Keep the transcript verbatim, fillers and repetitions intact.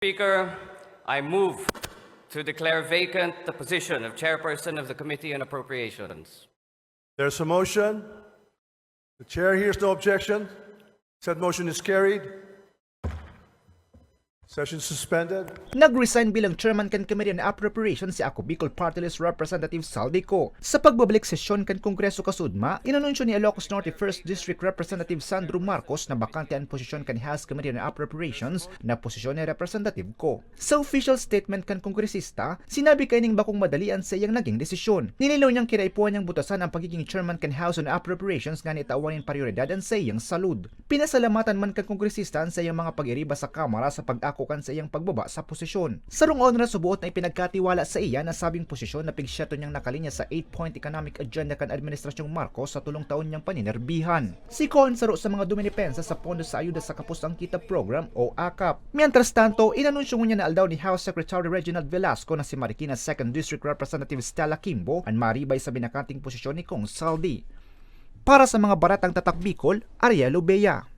Speaker, I move to declare vacant the position of Chairperson of the Committee on Appropriations. There's a motion. The chair hears no objection. Said motion is carried. Session suspended. Nag-resign bilang chairman kan Committee on Appropriations si Ako Bicol Party List Representative Saldi Co. Sa pagbabalik sesyon kan Kongreso kasudma, inanunsyo ni Ilocos Norte First District Representative Sandro Marcos na bakante an posisyon kan House Committee on Appropriations na posisyon ni Representative Co. Sa official statement kan kongresista, sinabi kaining bakong madali an saiyang naging desisyon. Nilinaw niyang kinaipuhan niyang butasan ang pagiging chairman kan House on Appropriations ngani tawan nin prioridad an saiyang salud. Pinasalamatan man kan kongresista an saiyang mga pag-iriba sa Kamara sa pag-ako kan saiyang pagbaba sa posisyon. Sarong oras o buot na ipinagkatiwala sa iya na sabing posisyon na pigsyento niyang nakalinya sa eight-point economic agenda kan Administrasyong Marcos sa tolong taon niyang paninerbihan. Si Cohen saro sa mga duminepensa sa pondo sa Ayuda sa Kapos-ang-Kita Program o akap. Mientras tanto, inanunsyo ngunyan na aldaw ni House Secretary Reginald Velasco na si Marikina Second District Representative Stella Kimbo an maribay sa binakanting posisyon ni Cong Saldi. Para sa mga baratang tatak Bicol, Ariel Obeya.